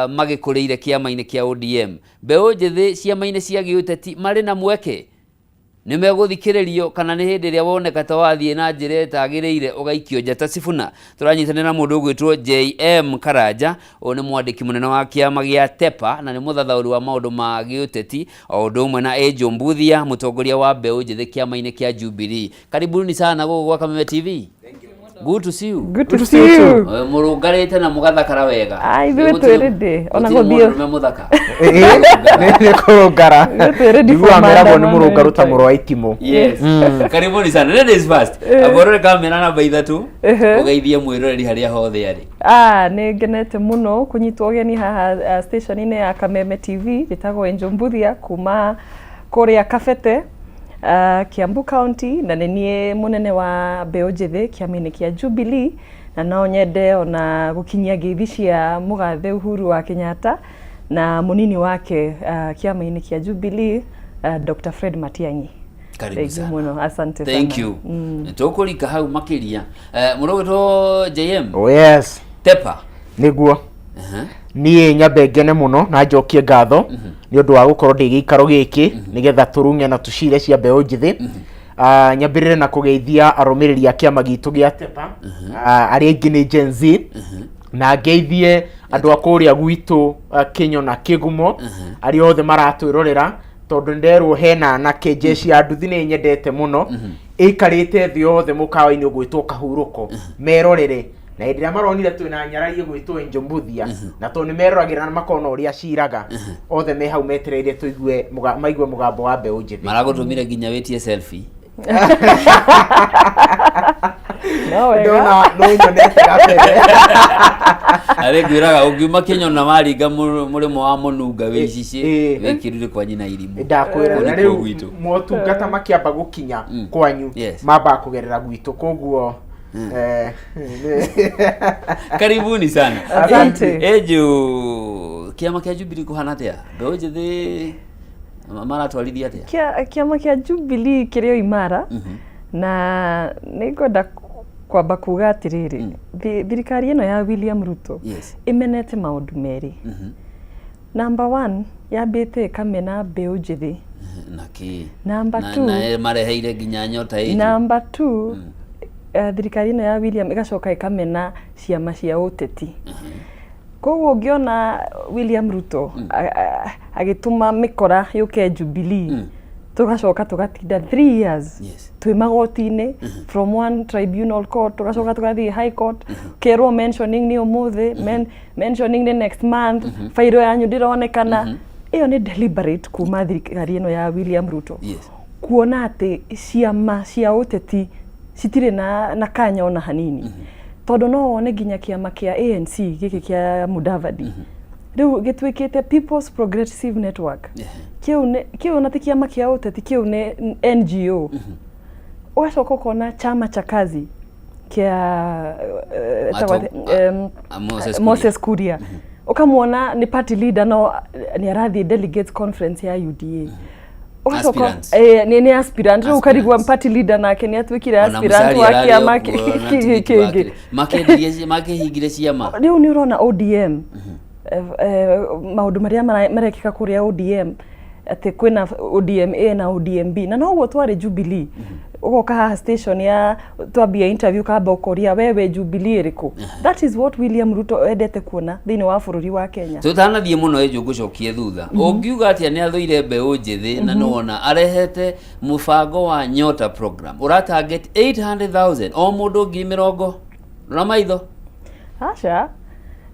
Magĩkũrĩire kĩama-inĩ kĩa ODM. Mbeũ njĩthĩ ciama-inĩ cia gĩũteti marĩ na mweke? Nĩ megũthikĩrĩrio kana nĩ hĩndĩ ĩrĩa woneka ta wathiĩ na njĩra ĩtagĩrĩire ũgaikio nja ta Sifuna? Tũranyitanĩra na mũndũ ũgwĩtwo JM Karanja, ũyũ nĩ mwandĩki mũnene wa kĩama gĩa TEPA na nĩ mũthathaũri wa maũndũ ma gĩũteti, o ũndũ ũmwe na Angel Mbuthia, mũtongoria wa mbeũ njĩthĩ kĩama-inĩ kĩa Jubilee. Karibuni sana gũkũ gwa Kameme TV. Good to see you. Good to see you. Mũrũngarĩte na mũgathakara wega. Ah, ithuĩ twĩ ready. Ona gũtirĩ gũthiĩ- mũndũrũme mũthaka. Nĩ kũrũngara. Ithuĩ twĩ ready for Njiguaga meragwo nĩ maandamano mũrũngarũ ta anytime. mũrũ wa itimũ. Yes. Karibuni sana. Ladies first. Aborore kamera namba 3. Ũgeithie mwĩroreri harĩa hothe arĩ. Ah, nĩ ngenete mũno kũnyitwo ũgeni haha station-inĩ ya Kameme TV. Njĩtagwo Angel Mbuthia kuma kũrĩa Kabete, Kiambu County, na nĩ niĩ mũnene wa mbeũ njĩthĩ kĩama-inĩ kĩa Jubilee, na no nyende ona gũkinyia ngeithi cia mũgathe Uhuru wa Kenyatta na mũnini wake kĩama-inĩ kĩa Jubilee, Dr. Fred Matiang'i. Karibu Thank you sana. mũno, asante Thank sana. you. Tũkũrika hau makĩria. Mũrũgĩtwo JM. Oh yes. Tepa. Nĩguo. Niĩ nyambe ngene mũno na njokie ngatho nĩ ũndũ wa gũkorwo ndĩ gĩikaro gĩkĩ nĩgetha tũrung'e na tũcire cia mbeũ njĩthĩ. Nyambĩrĩre na kũgeithia arũmĩrĩri a kĩama gitũ gĩa TEPA, arĩa aingĩ nĩ Gen Z, na ngeithie andũ a kũrĩa gwitũ, Kĩnyo na Kĩgumo, arĩa othe maratwĩrorera, tondũ nderwo hena anake jeshi ya nduthi nĩ nyendete mũno ĩikarĩte thĩ yothe mũkawa-inĩ ũgwĩtwo Kahurũko merorere, na hĩndĩ ĩrĩa maronire twĩna nyarari ĩgwĩtwo Angel Mbuthia, na tondũ nĩ meroragĩra na makona ũrĩa ciraga, othe me hau metereire tũigue maigue mũgambo wa mbeũ njĩthĩ. Maragũtũmire nginya wĩtie selfie. No wega. Ndona no nyonete gabere. Arĩ ngwĩraga ũngiuma Kĩnyona waringa mũrĩmo wa Mũnunga wĩ Icicĩ, wĩkĩrire kwa nyina irimũ. Ndakwĩra Kũu na nĩkuo rĩu gwitũ. motungata makĩamba gũkinya kwanyu mambaga kũgerera gwitũ, koguo Karibuni sana. Asante. Eju, kĩama kĩa Jubilee kũhana atĩa? Mbeũ njĩthĩ maratwarithia atĩa? Kĩama kĩa Jubilee kĩrĩ o imara, na nĩ ngwenda kwamba kuga atĩrĩrĩ, thirikari ĩno ya William Ruto ĩmenete maũndũ merĩ. Number one, yambĩte ĩkamena mbeũ njĩthĩ. Na kĩ? Number two. Na mareheire nginya nyota ĩnju. Number two, thirikari ĩno ya William ĩgacoka ĩkamena ciama cia ũteti. Koguo ũngĩona William Ruto agĩtũma mĩkora yũke Jubilee, tũgacoka tũgatinda 3 years twĩ magoti-inĩ, from one tribunal court tũgacoka tũgathiĩ high court, kerwo mentioning nĩ ũmũthĩ, mentioning nĩ next month, fairo yanyu ndĩronekana. Ĩyo nĩ deliberate kuma thirikari ĩno ya William Ruto kuona atĩ ciama cia ũteti citirĩ na kanya ona hanini, tondũ no wone nginya kĩama kĩa ANC gĩkĩ kĩa Mudavadi rĩu gĩtuĩkĩte People's Progressive Network. Kĩu ona ti kĩama kĩa ũteti, kĩu nĩ NGO. Ũgacoka ũkona Chama cha Kazi kĩa ĩtagwo atĩa? Moses Kuria. Moses Kuria, ũkamuona nĩ party leader no nĩ arathiĩ delegates conference ya UDA. Ũgacoka Aspirants. Nĩ aspirant rĩu, ũkarigwo Aspirants. party leader nake nĩ atuĩkire Ona aspirant Musalia wa ararĩ kĩama o kuo, na tigiti kĩngĩ. wake. Makĩendirie makĩhingire ciama. Rĩu nĩ ũrona ODM, maũndũ marĩa marekĩka kũrĩa ODM, atĩ kwĩna ODM A na ODM B, na noguo twarĩ Jubilee. Ũgoka haha station ya twambia interview, kamba ũkoria wewe Jubilee ĩrĩkũ? That is what William Ruto endete kuona thĩinĩ wa bũrũri wa Kenya. Tũtanathiĩ mũno ĩnjũ, ngũcokie thutha. Ũngiuga atĩa nĩ athũire mbeũ njĩthĩ na nĩwona arehete mũbango wa Nyota program ũra target 800,000 o mũndũ 20,000 rora maitho? Aca,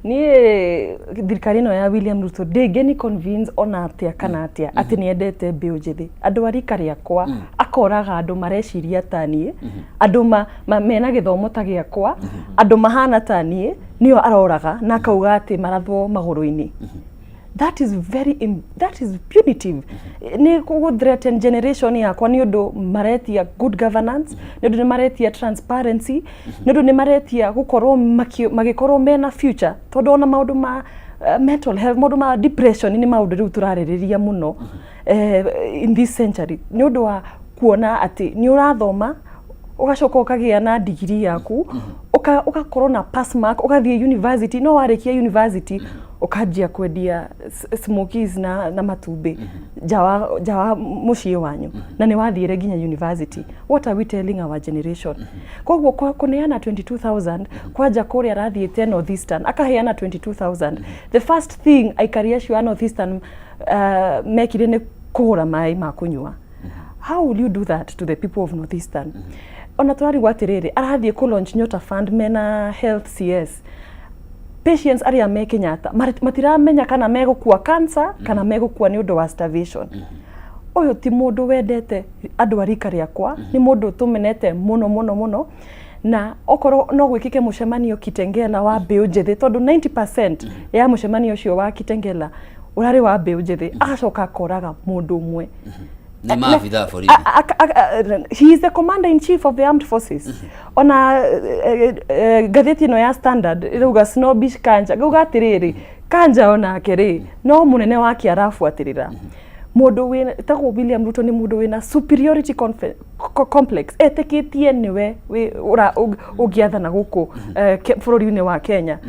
niĩ thirikari ĩno ya William Ruto ndĩngĩni convince ona atĩa kana atĩa atĩ nĩ endete mbeũ njĩthĩ. Andũ a rika rĩakwa akoraga, andũ mareciria ta niĩ, andũ mena gĩthomo ta gĩakwa, andũ mahana ta niĩ, nĩo aroraga na akauga atĩ marathwo magũrũ-inĩ. That is punitive, nĩ gũ threaten generation yakwa, nĩ ũndũ maretia good governance, nĩ ũndũ nĩ maretia transparency, nĩ ũndũ nĩ maretia gũkorwo magĩkorwo mena future, tondũ ona maũndũ ma mental health, maũndũ ma depression nĩ maũndũ rĩu tũrarĩrĩria mũno in this century, nĩ ũndũ wa kuona atĩ nĩ ũrathoma, ũgacoka ũkagĩa na digiri yaku, ũgakorwo na pass mark, ũgathiĩ university, no warĩkia university Ũkanjia kwendia smokies na matumbĩ nja wa mũciĩ wanyu, na nĩ wathiĩre nginya university. What are we telling our generation? Koguo kũneana 22,000 kwanja kũrĩa arathiĩte Northeastern akaheana 22,000, the first thing aikari acio a Northeastern mekire nĩ kũgũra maĩ ma kũnyua. How will you do that to the people of Northeastern? Ona tũrarigwo atĩrĩrĩ, arathiĩ kũ launch Nyota Fund mena Health CS, patients arĩa me Kenyatta matiramenya kana megũkua cancer kana megũkua nĩ ũndũ wa starvation. Ũyũ ti mũndũ wendete andũ a rika rĩakwa, nĩ mũndũ tũmenete mũno mũno mũno. Na okorwo no gwĩkĩke mũcemanio Kitengela wa mbeũ njĩthĩ, tondũ 90% ya mũcemanio ũcio wa Kitengela ũrarĩ wa mbeũ njĩthĩ, agacoka akoraga mũndũ ũmwe. Nĩ maabitha a borithi. He is the commander in chief of the armed forces. Ona ngathĩti ĩno ya Standard ĩrauga snobbish Kanja. Ngauga atĩrĩrĩ, Kanja onake rĩ, no mũnene wake arabuatĩrĩra. Mũndũ wĩtagwo William Ruto nĩ mũndũ wĩna superiority complex, etĩkĩtie nĩwe ũngĩathana gũkũ bũrũri-inĩ wa Kenya.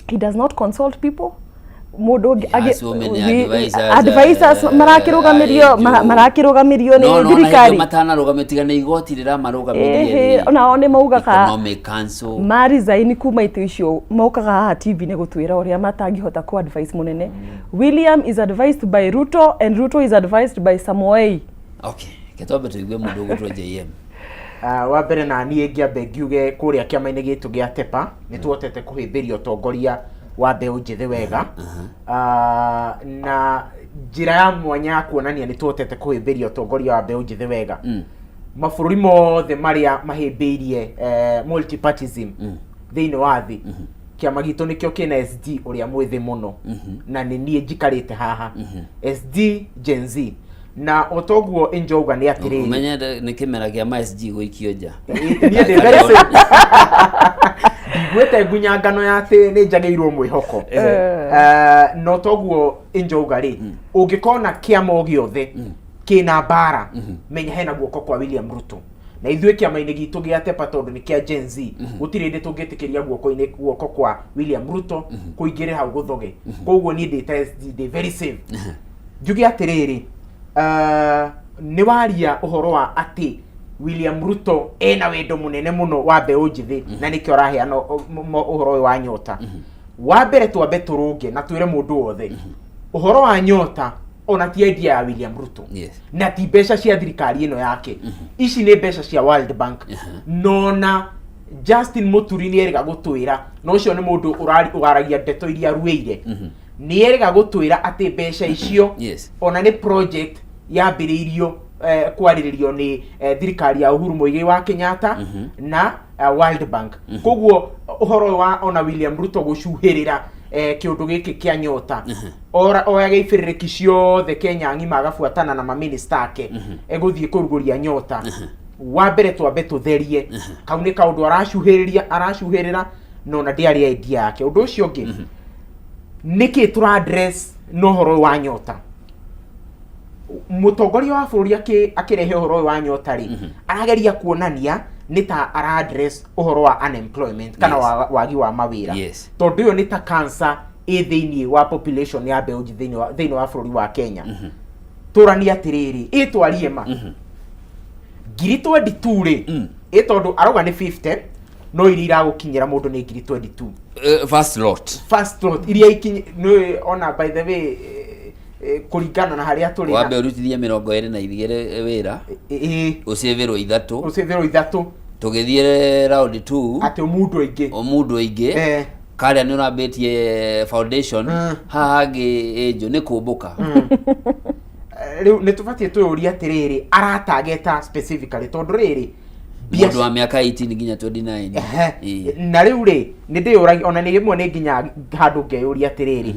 He does not consult people. Mũndũ ũngĩ He has so many advisors, advisors marakĩrũgamĩrio marakĩrũgamĩrio no nĩ no na thirikari. hĩndĩ matanarũgamio, tiga nĩ igoti rĩramarũgamĩrie Ĩhĩ, rĩ. onao nĩ maugaga Economic Council. Ma resign kuma itĩ icio, mokaga haha TV nĩ gũtwĩra ũrĩa matangĩhota ku advise mũnene. William is advised by Ruto and Ruto is advised by Samoei. Okay, reke twambe tũigue mũndũ ũgwĩtwo JM. Wa mbere na niĩ ngĩambe ngiuge kũrĩa kĩama-inĩ gitũ gĩa Tepa nĩ tuhotete kũhĩmbĩria ũtongoria wa mbeũ njĩthĩ wega. Na njĩra ya mwanya ya kuonania nĩ tuhotete kũhĩmbĩria ũtongoria wa mbeũ njĩthĩ wega, mabũrũri mothe marĩa mahĩmbĩirie multipartism thĩinĩ wa thĩ, kĩama gitũ nĩkĩo kĩna SG ũrĩa mwĩthĩ mũno, na nĩ niĩ njikarĩte haha SG Gen Z. Na o toguo Injouga nĩ atĩrĩrĩ, Ũmenye nĩ kĩmera kĩa ma SG gũikio nja. Niĩ ndĩ very safe, ndiguĩte ngunyangano ya atĩ nĩ njagĩirwo mwĩhoko. No toguo Injouga rĩ, ũngĩkona kĩama o gĩothe kĩna mbara, menya hena guoko kwa William Ruto. Na ithuĩ kĩama-inĩ gitũ gĩa Tepa, tondũ nĩ kĩa Gen Z, gũtirĩ hĩndĩ tũngĩtĩkĩria guoko-inĩ guoko kwa William Ruto kũingĩre hau gũthoge. Koguo niĩ ndĩ ta SG ndĩ very safe. Njuge atĩrĩrĩ, nĩ waria ũhoro wa atĩ William Ruto ena wendo mũnene mũno wa mbeũ njĩthĩ, na nĩkĩo araheana ũhoro ũyũ wa Nyota. Wa mbere twambe tũrũnge na twĩre mũndũ wothe ũhoro wa Nyota ona ti idea ya William Ruto na ti mbeca cia thirikari ĩno yake. Ici nĩ mbeca cia World Bank. Nona Justin Muturi nĩ erĩga gũtwĩra, na ũcio nĩ mũndũ ũraragia ndeto iria aruĩire, nĩ erĩga gũtwĩra atĩ mbeca icio ona nĩ project yambĩrĩirio kwarĩrĩrio nĩ thirikari ya Uhuru Muigai wa Kenyatta na World Bank. Koguo ũhoro ũyũ wa ona William Ruto gũcuhĩrĩra kĩũndũ gĩkĩ kĩa Nyota, oyaga ibĩrĩrĩki ciothe Kenya ng'ima, agabuatana na maminista ake egũthiĩ kũrugũria Nyota, wa mbere twambe tũtherie kau nĩ kaũndũ aracuhĩrĩria, aracuhĩrĩra, no na ndĩarĩ idea yake. Ũndũ ũcio ũngĩ, nĩkĩ tũra address na ũhoro ũyũ wa Nyota? Mũtongoria wa bũrũri akĩrehe ũhoro ũyũ wa Nyota rĩ, arageria kuonania nĩ ta ara address ũhoro wa unemployment kana wagi wa mawĩra, tondũ ĩyo nĩ ta cancer ĩ thĩinĩ wa population ya mbeũ njĩthĩ thĩinĩ wa bũrũri wa Kenya. Tũranie atĩrĩrĩ, ĩ twarie ma, 22,000 rĩ, ĩ tondũ arauga nĩ 50, no iria iragũkinyĩra mũndũ nĩ 22,000. First lot. First lot iria ikinyi nĩ ona, by the way, kũringana na harĩa tũrĩ Wambe ũrutithie 22 wĩra, ũcĩvĩrwo ithatũ. Ũcĩvĩrwo ithatũ. Tũgĩthiĩ round 2. Atĩ mũndũ aingĩ. O mũndũ aingĩ. Karĩa nĩ ũrambĩtie foundation. Haha hangĩ ĩnjũ nĩ kũmbũka. Rĩu nĩ tũbatiĩ twĩyũrie atĩrĩrĩ, aratageta specifically tondũ rĩrĩ Mũndũ wa mĩaka 18 nginya 29. Na rĩu rĩ, nĩ ndĩyũragia ona nĩ rĩmwe nĩ nginya handũ ngeyũria atĩrĩrĩ,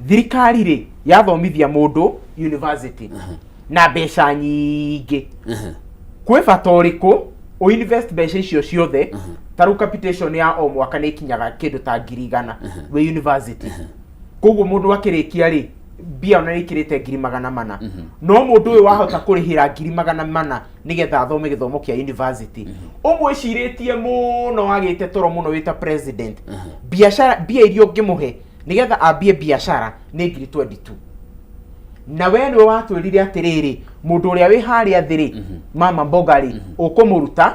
thirikari rĩ yathomithia mũndũ university na mbeca nyingĩ, kwĩ bata ũrĩkũ ũinvest mbeca icio ciothe? Ta rĩu capitation ya o mwaka nĩ ikinyaga kĩndũ ta 100,000 wĩ university. Koguo mũndũ akĩrĩkia rĩ, mbia ona nĩ ikĩrĩte 400,000. No mũndũ ũyũ wahota kũrĩhĩra 400,000 nĩgetha athome gĩthomo kĩa university, ũmwĩcirĩtie mũno, wagĩte toro mũno wĩta president, biacara mbia iria ũngĩmũhe Nĩgetha ambie biacara nĩ ngiri 22, na we nĩwe watwĩrire atĩrĩrĩ, mũndũ ũrĩa wĩ harĩa thĩ rĩ, mama mboga rĩ, ũkũmũruta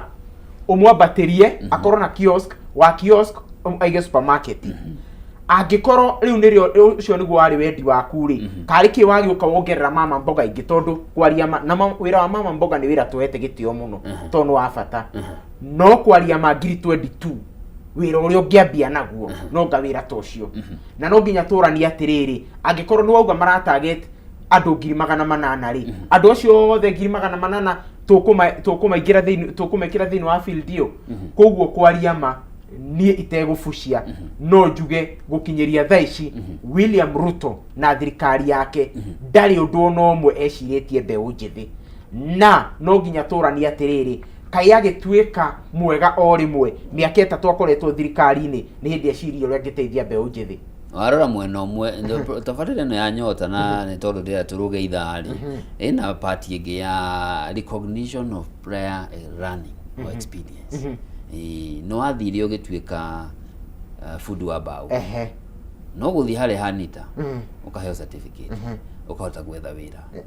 ũmwambatĩrie akorwo na kiosk wa kiosk, aige supermarket. Angĩkorwo rĩu nĩrĩo ũcio nĩguo warĩ wendi waku rĩ, karĩ kĩ wagĩũka wongerera mama mboga ingĩ? Tondũ kwaria ma, na wĩra wa mama mboga nĩ wĩra tuoete gĩtĩo mũno, tondũ nĩ wa bata. No kwaria ma, ngiri 22 wĩra ũrĩa ũngĩambia naguo no nga wĩra ta ũcio. Na no nginya tũranie atĩrĩrĩ, angĩkorwo nĩ wauga maratarget andũ 800,000 rĩ, andũ acio othe 800,000 tũkũmaingĩra thĩinĩ, tũkũmekĩra thĩinĩ wa field ĩyo. Koguo kwaria ma, niĩ itegũbucia no njuge gũkinyĩria thaa ici William Ruto na thirikari yake ndarĩ ũndũ ona ũmwe ecirĩtie mbeũ njĩthĩ. Na no nginya tũranie atĩrĩrĩ, kaĩ agĩtuĩka mwega o rĩmwe mĩaka 3 akoretwo thirikari-inĩ, nĩ hĩndĩ eciria ũrĩa angĩteithia mbeũ njĩthĩ? Warora mwena ũmwe, tabarĩra ĩno ya Nyota, na nĩ tondũ ndĩrenda tũrũge ithaa rĩ, ĩna part ĩngĩ ya recognition of prior learning or experience. Ĩĩ, nĩ wathire ũgĩtuĩka bundi wa mbaũ, no gũthiĩ harĩa hanita ũkaheo certificate, ũkahota gwetha wĩra,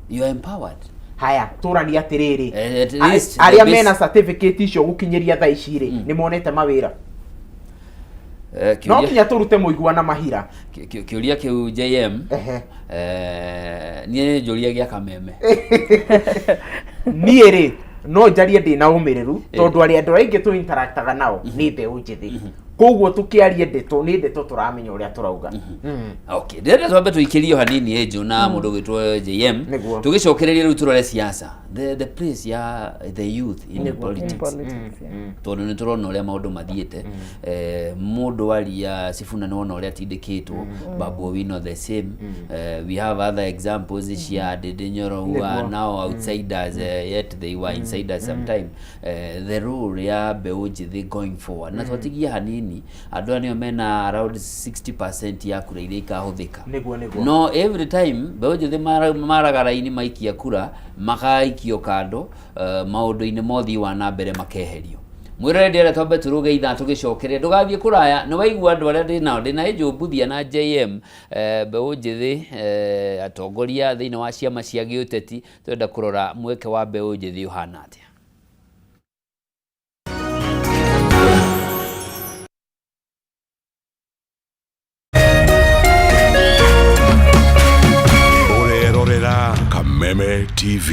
you are empowered. Haya, tũranie atĩrĩrĩ, At least the arĩa mena certificate icio gũkinyĩria thaa ici rĩ, nĩ monete mawĩra? No nginya tũrute mũigua na mahira. Kĩũria kĩu, JM, niĩ njũria gĩa kameme. Niĩ rĩ, no njarie ndĩ na ũmĩrĩru, tondũ arĩa andũ aingĩ tũ interactaga nao nĩ mbeũ njĩthĩ. Koguo tũkĩarie ndeto nĩ ndeto tũramenya ũrĩa tũrauga. Okay, ndĩrenda twambe tũikĩrio hanini ĩnjũ na mũndũ ũgwĩtwo JM. Nĩguo. Tũgĩcokererie rĩu tũrore siasa, the place ya the youth in politics. In politics, yeah. Tondũ nĩ tũrona ũrĩa maũndũ mathiĩte. Mũndũ aria Sifuna, nĩ wona ũrĩa atindĩkĩtwo. Babu Owino the same. We have other examples cia Ndindi Nyoro who are now outsiders, yet they were insiders sometime. The role ya mbeũ njĩthĩ going forward, na twatigia hanini, andũ aya nĩo mena around 60% ya kura iria ikahũthĩka. Nĩguo nĩguo. No every time mbeũ njĩthĩ maraga raini maikia kura, magaikio kando, maũndũ-inĩ ma ũthii wa na mbere makeherio. Mwĩrore, ndĩrenda twambe tũrũge ithaa, tũgĩcokeria ndũgathiĩ kũraya. Nĩ waigua andũ arĩa ndĩ nao, ndĩ na Angel Mbuthia na JM, mbeũ njĩthĩ, atongoria thĩinĩ wa ciama cia gĩũteti. Tũrenda kũrora mweke wa mbeũ njĩthĩ ũhana atĩa. Ũrerorera Kameme TV.